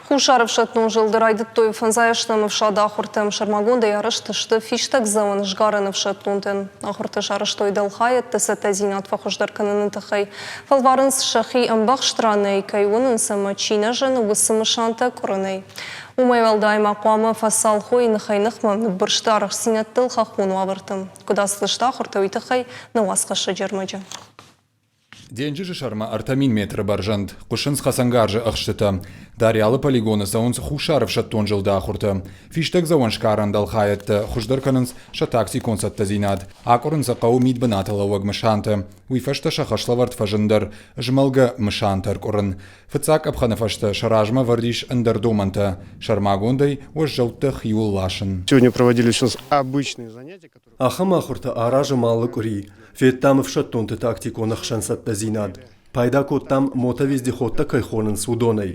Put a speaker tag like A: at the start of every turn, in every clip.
A: Хуссар ӕфсӕддон зылды райдыдтой фӕндзай ӕстӕм ӕфсады ахуыртӕ. Сӕрмагондӕй арӕзт сты фистӕгдзӕуӕн згарӕн ӕфсӕддонтӕн. Ахуыртӕ сарӕзтой дӕлхайӕдты цӕттӕдзинад фӕхуыздӕр кӕныны тыххӕй. Фӕлварынц сӕхи ӕмбӕхст ранӕй кӕй уынынц ӕмӕ чи нӕ зыны, уыцы мысантӕ къуырынӕй. Уымӕй уӕлдай ма хъуамӕ фӕцалхой ныхӕй-ныхмӕ ныббырсты арӕхстдзинӕдтыл хӕххон уавӕрты. Куыд ацыдысты ахуыртӕ, уый тыххӕй нӕ уацхӕссӕджы ӕрмӕджы.
B: Денджызы сӕрмӕ 3000 метры бӕрзӕнд, хъуысынц хӕцӕнгарзы ӕхстытӕ. Дарьялы полигоны цӕуынц Хуссар ӕфсӕддон зылды ахуыртӕ. Фистӕгдзӕуӕн сгарӕн дӕлхайӕдтӕ хуыздӕр кӕнынц сӕ тактикон цӕттӕдзинад. Акъуырын сӕ хъӕуы мидбынаты лӕууӕг мысантӕ. Уый фӕстӕ сӕ хӕслӕвӕрд фӕзындӕр змӕлгӕ мысантӕ ӕркъуырын. Фыццаг къӕпхӕны фӕстӕ сӕ размӕ вӕрд ис ӕндӕр домӕнтӕ, сӕрмагондӕй уӕззӕуттӕ хиуыл ласын.
C: Сегодня проводили сейчас обычные занятия, которые
D: Ахӕм ахуыртӕ аразӕм алы къуыри. Федтам ӕфсӕддонты тактикон ӕхсӕнцӕттӕдзинад. Пайда кодтам, мотовездеходтӕ кӕй хонынц, уыдонӕй.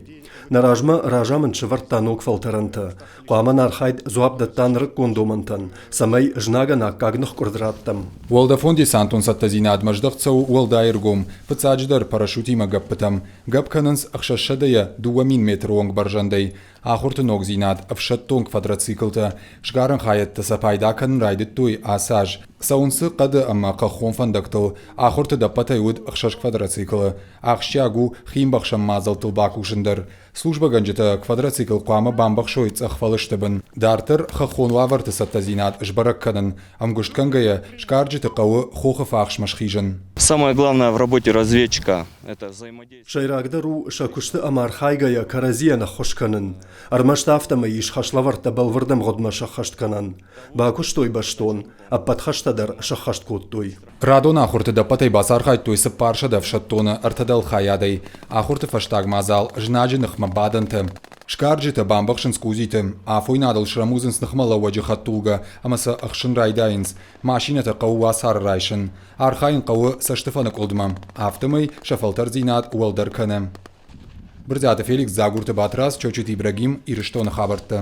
D: Нӕ размӕ разамынд сӕвӕрдта ног фӕлтӕрӕнтӕ. Хъуамӕ нӕ архайд дзуапп дӕтта нырыккон домӕнтӕн, цӕмӕй знагӕн аккаг ныхкъуырд раттӕм.
B: Уӕлдӕфон-десантон цӕттӕдзинадмӕ здӕхт цӕуы уӕлдай ӕргом, фыццаджыдӕр парашютимӕ гӕппытӕм. Гӕпп кӕнынц 600-ӕй 2000 метры онг бӕрзӕндӕй. Ахуырты ногдзинад, ӕфсӕддон квадроциклтӕ, сгарӕн хайӕдтӕ сӕ пайда кӕнын райдыдтой ацы аз. Цӕуынц дзы хъӕды ӕмӕ хӕххон фӕндӕгтыл. Ахуырты ӕппӕтӕй уыд ӕхсӕз квадроциклы. Ахсджиаг у хиӕмбӕхсӕн мадзӕлттыл бакусын дӕр. Службӕгӕнджытӕ квадроцикл хъуамӕ бамбӕхсой цъӕх фӕлысты бын. Дарддӕр хӕххон уавӕрты цӕттӕдзинад сбӕрӕг кӕнын. Ӕмгуыстгӕнгӕйӕ сгарджыты хъӕуы хохы фахсмӕ схизын.
E: Самое главное в работе разведчика – это взаимодействие.
D: Сӕйрагдӕр у сӕ куысты ӕмархайгӕйӕ кӕрӕдзийӕн ӕххуыс кӕнын. Ӕрмӕст афтӕмӕй ис хӕслӕвӕрдтӕ бӕлвырд ӕмгъуыдмӕ сӕххӕст кӕнӕн. Бакуыстой бӕстон, ӕппӕт хӕстӕ дӕр сӕххӕст кодтой.
B: Радон ахуырты ӕппӕтӕй бацархайдтой 400 ӕфсӕддоны ӕртӕ дӕлхайадӕй. Ахуырты фӕстаг мадзал знаджы ныхмӕ бадӕнтӕ. Сгарджытӕ бамбӕхсынц къудзиты, афойнадыл срӕмудзынц ныхмӕлӕууӕджы хӕдтулгӕ ӕмӕ сӕ ӕхсын райдайынц. Машинӕтӕ хъӕуы уацары райсын. Архайын хъӕуы цӕстыфӕныкъуылдмӕ, афтӕмӕй сӕ фӕлтӕрддзинад уӕлдӕр кӕны. Брытъиаты Феликс, Дзагурты Батрадз, Чочиты Ибрагим, Ирыстоны хабӕрттӕ.